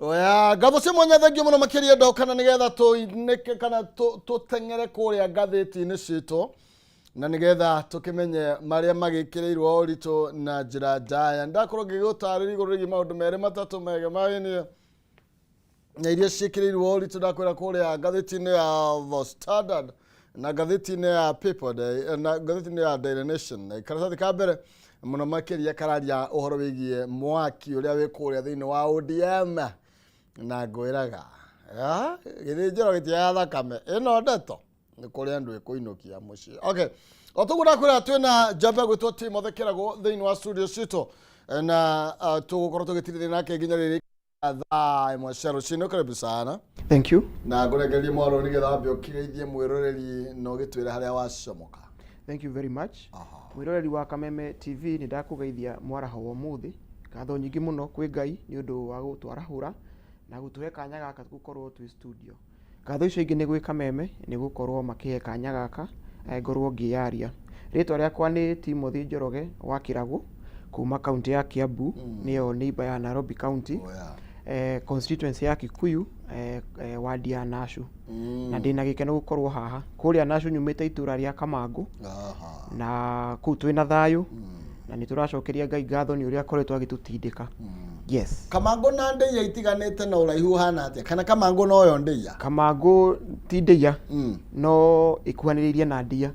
Oya, ngatho cia mwanya, thengiũ mũno makĩria. Ndokana nĩgetha tũinĩke kana tũteng'ere kũrĩa ngathĩti-inĩ citũ na nĩgetha tũkĩmenye marĩa magĩkĩrĩirwo ũritũ na njĩra ndaya. Ndakorwo ngĩgũtarĩria igũrũ rĩgiĩ maũndũ merĩ matatũ megemainie na iria ciĩkĩrĩirwo ũritũ, ndakwĩra kũrĩa ngathĩti-inĩ ya The Standard na ngathĩti-inĩ ya People Day, na ngathĩti-inĩ ya Daily Nation. Karatathi ka mbere mũno makĩria kararia ũhoro wĩgiĩ mwaki ũrĩa wĩ kũrĩa thĩinĩ wa ODM, na ngwĩraga gĩthĩnjĩro gĩtiaga thakame. Ĩno ndeto nĩ kũrĩ andũ ĩkũinũkia mũciĩ. Okay, o toguo ndakwĩra, twĩna njamba gwĩtwo Timothy Kĩragũ thĩinĩ wa studio citũ na tũgũkorwo tũgĩtirithia nake nginya rĩrĩ thaa 1 cia rũcinĩ. Karibu sana. Thank you. Na ngũrengerie mwaro nĩgetha wambe ũkĩgeithie mwĩroreri na ũgĩtwĩre harĩa wacomoka. Thank you very much. Mwĩroreri wa Kameme TV, nĩ ndakũgeithia mwaraho wa ũmũthĩ. Ngatho nyingĩ mũno kwĩ Ngai nĩ ũndũ wa gũtwarahũra na gũtũhe kanya gaka gũkorwo twĩ studio. Ngatho icio ingĩ nĩ gwĩ Kameme nĩ gũkorwo makĩhe kanya gaka ngorwo ngĩyaria. Rĩtwa rĩakwa nĩ Timothy Njoroge wa Kĩragũ kuma kaunti ya Kiambu, nĩyo neighbor ya Nairobi County, constituency ya Kikuyu, ward ya Nashu. Na ndĩna gĩkeno gũkorwo haha. Kũrĩa Nashu nyumĩte itũra rĩa Kamangũ na kũu twĩna thayũ na nĩ tũracokeria Ngai ngatho nĩ ũrĩa akoretwo agĩtũtindĩka. Yes. Kamangũ na Ndĩia itiganĩte na ũraihu ũhana atĩa, kana Kamangũ noyo Ndĩia? Kamangũ ti Ndĩia, no ĩkuhanĩrĩirie na Ndia,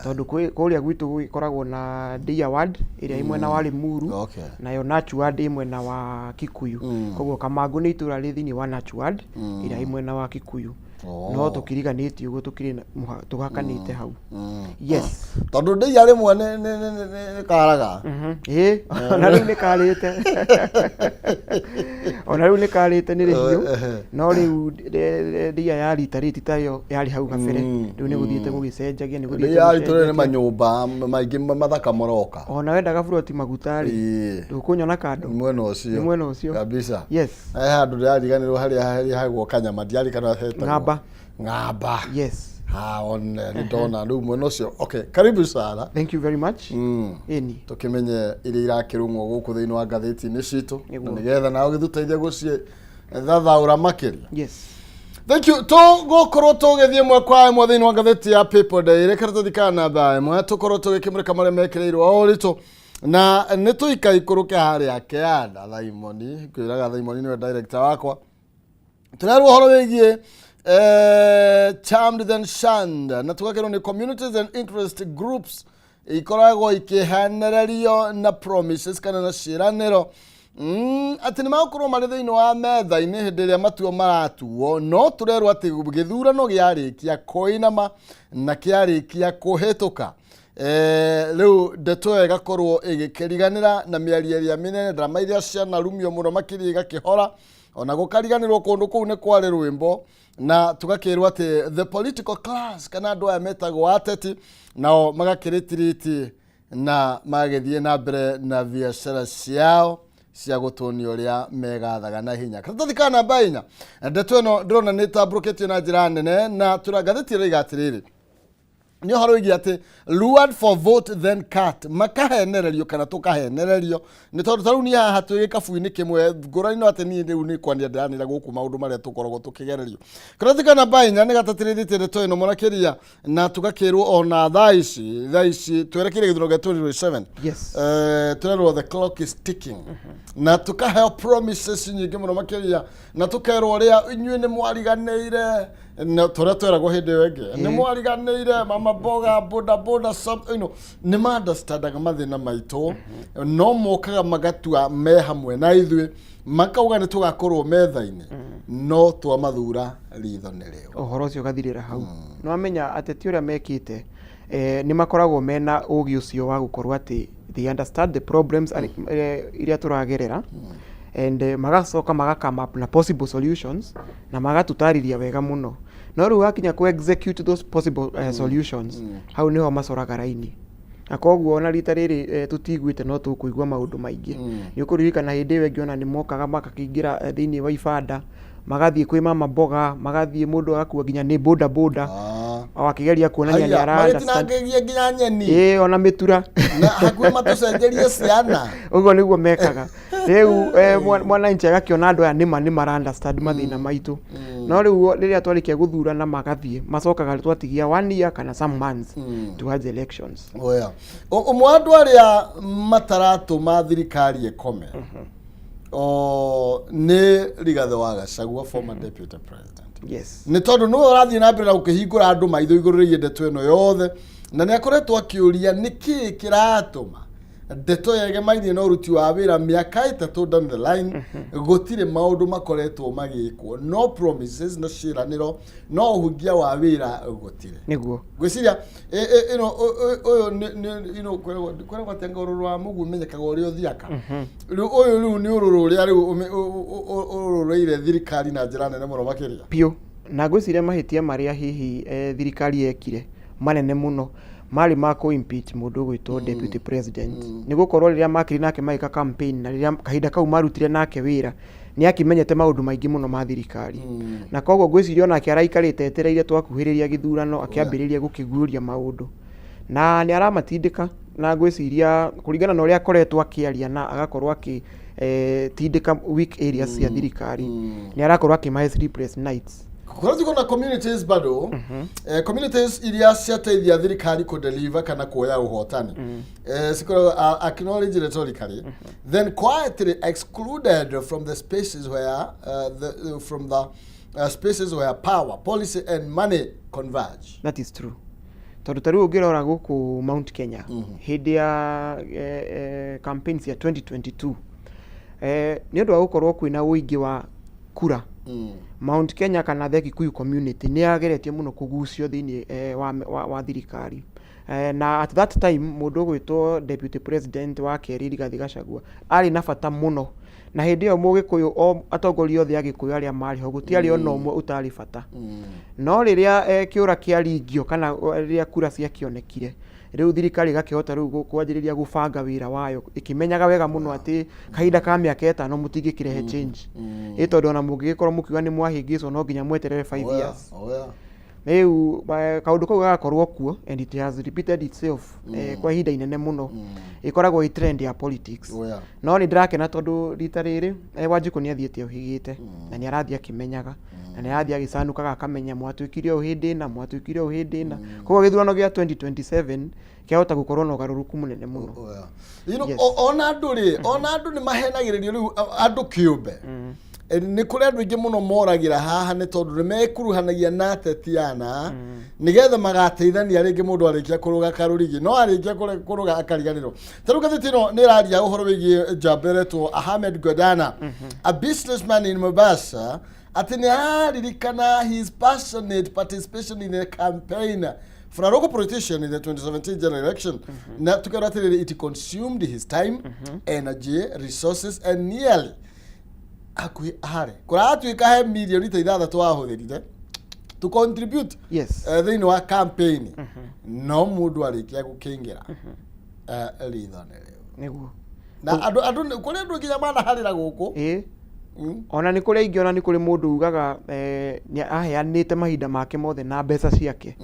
tondũ kũrĩa gwitũ gũgĩkoragwo na Ndia ward ĩrĩa ĩ mwena wa Limuru, nayo Nachu ward ĩ mwena wa Kikuyu. Koguo Kamangũ nĩ itũra rĩ thĩinĩ wa Nachu ward ĩrĩa ĩ mwena wa Kikuyu. No tũkiriganĩtie ũguo, tũkirĩ tũhakanĩte hau. Yes. Tondũ Ndĩia rĩmwe nĩ karaga. Ĩĩ, ona rĩu nĩ karĩte, ona rĩu nĩ karĩte nĩ rĩhiũ. No rĩu ndia ya rita rĩrĩ ti tayo yarĩ hau kabere. Rĩu nĩ gũthiĩte gũgĩcenjagia, nĩ gũthiĩte Ndĩia itũra nĩ gũcenjetie. Manyũmba maingĩ mathaka mũroka. Ona wendaga buroti maguta rĩ, ndũkũnyona kando. Nĩ mwena ũcio. Nĩ mwena ũcio. Kabisa. Yes. He handũ ndĩrariganĩrwo harĩa harĩhagwo kanyama, ndiarikana hetagwo. Ng'amba. Ng'amba. Yes. Ha, one nĩ ndona rĩu mwena ũcio. Okay, karibu sana. Thank you very much. Ĩni. Tũkĩmenye iria irakĩrũng'wo gũkũ thĩinĩ wa ngathĩti-inĩ citũ na nĩgetha nawe ũgĩtũteithia gũciĩ thathaũra makĩria. Yes. Thank you. Tũgũkorwo tũgĩthiĩ ĩmwe kwa ĩmwe thĩinĩ wa ngathĩti ya People Daily, karatathi ka namba 1, tũkorwo tũgĩkĩmũrĩka marĩa mekĩrĩirwo o ũritũ na nĩ tũikaikũrũke harĩa Kĩanda. Thaimoni ngwĩraga, Thaimoni nĩwe director wakwa. Tũrerwo ũhoro wĩgiĩ charmed then shunned, na tũgakĩrwo nĩ communities and interest groups ikoragwo ikĩhenererio na promises kana na ciĩranĩro atĩ nĩ magũkorwo marĩ thĩinĩ wa metha-inĩ hĩndĩ ĩrĩa matuo maratuo. No tũrerwo atĩ gĩthurano gĩarĩkia kũinama na kĩarĩkia kũhĩtũka, rĩu ndeto ĩyo ĩgakorwo ĩgĩkĩriganĩra na mĩario ĩrĩa mĩnene, drama iria cianarumio mũno makĩria igakĩhora, ona gũkariganĩrwo kũndũ kũu nĩ kwarĩ rwĩmbo. Na tũgakĩrwo atĩ the political class, kana andũ aya metagwo ateti, nao magakĩrĩtiriti na magagĩthiĩ na mbere na biacara ciao cia gũtũnia ũrĩa megathaga na hinya. Karatathi ka namba 4, ndeto ĩno ndĩrona nĩ ĩtambũrũkĩtio na njĩra nene, na tũra ngathĩti ĩroiga atĩrĩrĩ, nĩ ũhoro wĩgiĩ atĩ lured for vote then cut, makahenererio kana tũkahenererio, nĩ tondũ ta rĩu niĩ haha twĩ gĩkabu-inĩ kĩmwe, ngũrani no atĩ niĩ rĩu nĩ kwania ndĩranĩra gũkũ maũndũ marĩa tũkoragwo tũkĩgererio. Karatathi ka namba 4 nĩ gatatĩrĩrĩtie ndeto ĩno makĩria, na tũgakĩrwo ona thaa ici twerekeire gĩthurano gĩa 2027. Tũrerwo the clock is ticking, na tũkaheo promises nyingĩ mũno makĩria, na tũkerwo ũrĩa inyuĩ nĩ mwariganĩire na tũrĩa tweragwo hĩndĩ ĩyo ĩngĩ, nĩ mwariganĩire mama mboga, boda boda, some, nĩ ma understandaga mathĩna maitũ, no mokaga magatua me hamwe na ithuĩ, makauga nĩ tũgakorwo metha-inĩ, no twamathura ritho nĩ rĩo. Ũhoro ũcio ũgathirĩra hau. Nĩ wamenya ateti ũrĩa mekĩte, nĩ makoragwo mena ũgĩ ũcio wa gũkorwo atĩ they understand the problems iria tũragerera, and magacoka maga come up na possible solutions na magatũtarĩria wega mũno. No rĩu wakinya ku execute those possible solutions, hau nĩho macoraga raini. Na koguo ona rita rĩrĩ tũtiguĩte no tũkũigua maũndũ maingĩ. Nĩ ũkũririkana hĩndĩ ĩyo ĩngĩ ona nĩ mokaga makakĩingĩra thĩinĩ wa ibanda, magathiĩ kwĩ mama mboga, magathiĩ mũndũ agakua nginya nĩ boda boda, o akĩgeria kuonania nĩ Haiya, ara understand. Magĩtinangĩria nginya nyeni. Ĩĩ, ona mĩtura. Na hakuhĩ matũcenjerie ciana. Ũguo nĩguo mekaga. Rĩu mwananchi agakĩona andũ aya nĩma nĩ mara understand mathĩna maitũ. No rĩu rĩrĩa twarĩkia gũthurana magathiĩ, macokaga twatigia one year kana some months towards elections. Oya. Ũmwe wa andũ arĩa mataratũma thirikari ĩkome o nĩ Rigathĩ wa Gachagua, former deputy president. Nĩ tondũ nĩwe ũrathiĩ na mbere na gũkĩhingũra andũ maitho igũrũ rĩgiĩ ndeto ĩno yothe, na nĩ akoretwo akĩũria nĩkĩĩ kĩratũma ndeto yegemainie na ũruti wa wĩra mĩaka 3 down the line gũtirĩ maũndũ makoretwo magĩkwo, no promises, no ciĩranĩro, no ũhingia wa wĩra gũtirĩ. Ngwĩciria ĩno ũyũ nĩ kwĩragwo atĩ anga ũrũrũ wa mũguĩ ũmenyekaga ũrĩa ũthiaka. Rĩu ũyũ rĩu nĩ ũrũrũ ũrĩa rĩu ũrũrũrĩire thirikari na njĩra nene mũno makĩria. Biũ. Na ngwĩciria mahĩtia marĩa hihi thirikari yekire manene mũno marĩ ma kũ impeach mũndũ ũgwĩtwo deputy president, nĩ gũkorwo rĩrĩa makĩrĩ nake magĩka campaign na rĩrĩa kahinda kau marutire nake wĩra, nĩ akĩmenyete maũndũ maingĩ mũno ma thirikari, na koguo ngwĩciria onake araikarĩte etereire twakuhĩrĩria gĩthurano akĩambĩrĩria gũkĩguũria maũndũ, na nĩ aramatindĩka. Na ngwĩciria kũringana na ũrĩa akoretwo akĩaria na agakorwo akĩ tindĩka weak areas cia thirikari, nĩ arakorwo akĩmahe sleepless nights. Kũrĩa tuko na communities bado, communities iria ciateithia thirikari kũdeliver kana kuoya ũhotani, cikoragwo acknowledged rhetorically, then quietly excluded from the spaces where the, from the spaces where power, policy and money converge. That is true, tondũ ta rĩu ũngĩrora gũkũ Mount Kenya hĩndĩ ya campaign cia 2022, nĩ ũndũ wa gũkorwo kwĩna ũingĩ wa kura, Mount Kenya kana the Kikuyu community nĩ yageretie mũno kũgucio thĩinĩ wa thirikari. Na at that time mũndũ ũgwĩtwo deputy president wa kerĩ Rigathĩ Gachagua arĩ na bata mũno, na hĩndĩ ĩyo mũgĩkũyũ o atongoria othe a gĩkũyũ arĩa marĩ ho gũtiarĩ ona ũmwe ũtarĩ bata. No rĩrĩa kĩũra kĩaringio kana rĩrĩa kura ciakĩonekire, rĩu thirikari ĩgakĩhota rĩu kwanjĩrĩria gũbanga wĩra wayo ĩkĩmenyaga wega mũno atĩ kahinda ka mĩaka 5 mũtingĩkĩrehe change, ĩ tondũ ona mũngĩgĩkorwo mũkiuga nĩ mwahĩngĩcwo, no nginya mweterere 5 years. Rĩu kaũndũ kau gagakorwo kuo, and it has repeated itself kwa ihinda inene mũno. Ĩkoragwo ĩ trend ya politics. No nĩ ndĩrakena tondũ rita rĩrĩ Wanjikũ nĩ athiĩte ũhĩgĩte na nĩ arathiĩ akĩmenyaga na nĩ arathiĩ agĩcanukaga akamenya mwatuĩkire ũũ hĩndĩ ĩna, mwatuĩkire ũũ hĩndĩ ĩna. Koguo gĩthurano gĩa 2027 kĩahota gũkorwo na ũgarũrũku mũnene mũno. Oh, yeah. Ona andũ rĩ, ona andũ nĩ mahenagĩrĩrio rĩu andũ kĩũmbe. Nĩ kũrĩ andũ aingĩ mũno moragĩra haha nĩ tondũ nĩ mekuruhanagia na ateti ana nĩgetha magateithania rĩngĩ mũndũ arĩkia kũrũga karũrigi, no arĩkia kũrũga akariganĩrwo. Ta rĩu ngathĩti ĩno nĩ ĩraria ũhoro wĩgiĩ njamba ĩretwo Ahmed Godana, a businessman in Mombasa, atĩ nĩ araririkana his passionate participation in a campaign for a local politician in the 2017 general election, na tukerwo atĩrĩrĩ, it consumed his time, energy, resources and nearly hakuhĩ harĩ kũratuĩka he mirioni ta 6 ahũthĩrire to contribute thĩinĩ wa campaign, no mũndũ arĩkia gũkĩingĩra ritho nĩ rĩu. Na andũ kũrĩ andũ nginya manaharĩra gũkũ. Ona nĩ kũrĩ aingĩ, ona nĩ kũrĩ mũndũ ugaga nĩ aheanĩte mahinda make mothe na mbeca ciake,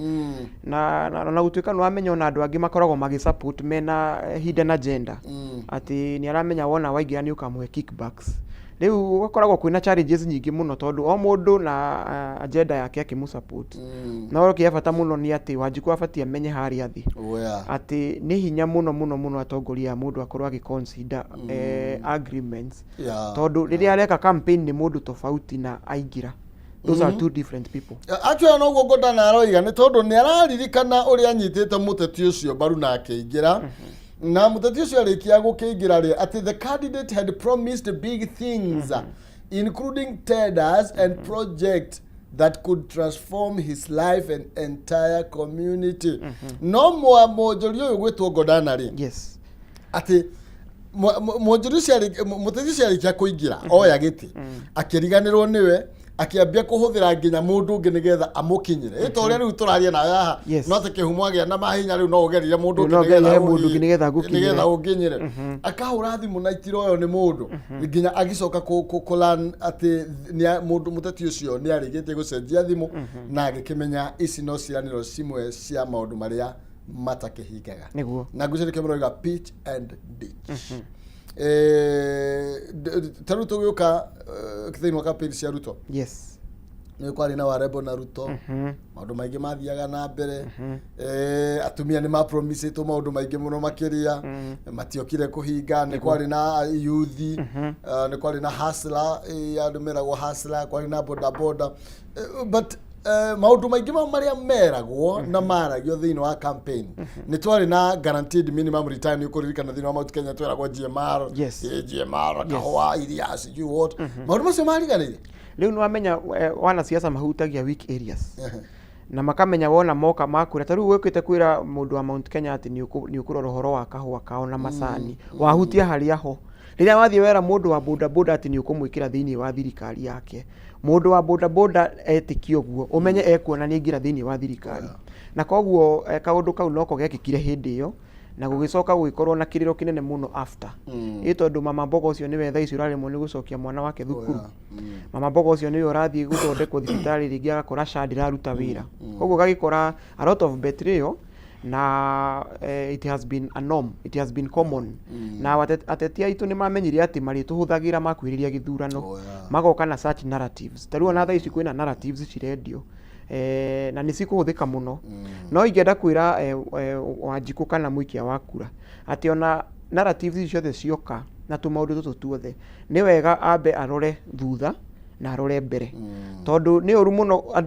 na gũtuĩka nĩ wamenya ona andũ angĩ makoragwo magĩ support mena hidden agenda, atĩ nĩ aramenya wona waingĩra nĩ ũkamũhe kickbacks. Rĩu gũkoragwo kwĩna challenges nyingĩ mũno tondũ o mũndũ na agenda yake akĩmũ support. No kĩa bata mũno nĩ atĩ Wanjikũ abatiĩ amenye harĩa thĩ atĩ nĩ hinya mũno mũno mũno atongoria a mũndũ akorwo agĩ consider agreements, tondũ rĩrĩa areka campaign nĩ mũndũ tofauti na aingĩra. Those are two different people. Actually noguo Godana aroiga, nĩ tondũ nĩ araririkana ũrĩa anyitĩte mũteti ũcio mbaru na akĩingĩra, na mũteti ũcio arĩkia gũkĩingĩra rĩ, atĩ the candidate had promised big things, including tenders and projects that could transform his life and entire community. No mwonjoria ũyũ gwĩtwo Godana rĩ, atĩ mwonjoria ũcio mũteti ũcio arĩkia kũingĩra oya gĩtĩ, akĩriganĩrwo nĩwe, akĩambia kũhũthĩra nginya mũndũ ũngĩ nĩgetha amũkinyĩre. Ĩ ta ũrĩa rĩu tũraria nawe haha, no atĩ kĩhumo agĩa na mahinya rĩu no ũgerire mũndũ Rĩu no ũngĩ ũgerire nĩgetha mũndũ ũngĩ nĩgetha agũkinyĩre. Nĩgetha ũnginyĩre. Akahũra thimũ na itiroyo nĩ mũndũ nginya agĩcoka kũ learn atĩ mũndũ mũteti ũcio nĩ arĩkĩtie gũcenjia thimũ, na agĩkĩmenya ici no ciĩranĩro cimwe cia maũndũ marĩa matakĩhingaga. Na ngwĩciria nĩkĩo maroiga pitch and ditch. Ta rĩu tũgĩũka thĩinĩ wa campaign cia Ruto, nĩ kwarĩ na warembo na Ruto, maũndũ maingĩ mathiaga na mbere. Atumia nĩ mapromisĩtwo maũndũ maingĩ mũno makĩria, matiokire kũhinga. Nĩ kwarĩ na yuthi, nĩ kwarĩ na hustler, andũ meragwo hustler, kwarĩ na boda boda. But maũndũ maingĩ marĩa meragwo na maragio thĩinĩ wa campaign, nĩ twarĩ na guaranteed minimum return. Nĩ ũkũririkana thĩinĩ wa Mount Kenya tweragwo GMR, GMR, kahũa iria, sijui what, maũndũ macio mariganĩire. Rĩu nĩ wamenya wanasiasa mahutagia weak areas na makamenya wona moka makwĩra, ta rĩu wĩkĩte kwĩra mũndũ wa Mount Kenya atĩ nĩ ũkũrora ũhoro wa kahũa kao na macani, wahutia harĩa ho. Rĩrĩa wathiĩ wera mũndũ wa boda boda atĩ nĩ ũkũmwĩkĩra thĩinĩ wa thirikari yake, mũndũ wa boda boda etĩkia ũguo, ũmenye ekuona nĩ aingĩra thĩinĩ wa thirikari. Na koguo kaũndũ kau noko gekĩkire hĩndĩ ĩyo, na gũgĩcoka gũgĩkorwo na kĩrĩro kĩnene mũno after, ĩ tondũ mama mboga ũcio nĩwe thaa ici ũraremwo nĩ gũcokia mwana wake thukuru. Mama mboga ũcio nĩwe ũrathiĩ gũthondekwo thibitarĩ rĩngĩ agakora SHA ndĩraruta wĩra. Koguo gagĩkora a lot of betrayal na it has been a norm, it has been common. Na ateti aitũ nĩ mamenyire atĩ marĩtũhũthagĩra makuhĩrĩria gĩthurano, magoka na such narratives. Ta rĩu ona thaa ici kwĩna narratives cirendio, na nĩ cikũhũthĩka mũno. No ingĩenda kwĩra Wanjikũ kana mũikia wa kura atĩ ona narratives ici ciothe cioka na tũmaũndũ tũtũ tuothe, nĩ wega ambe arore thutha na arore mbere, tondũ nĩ ũru mũno andũ.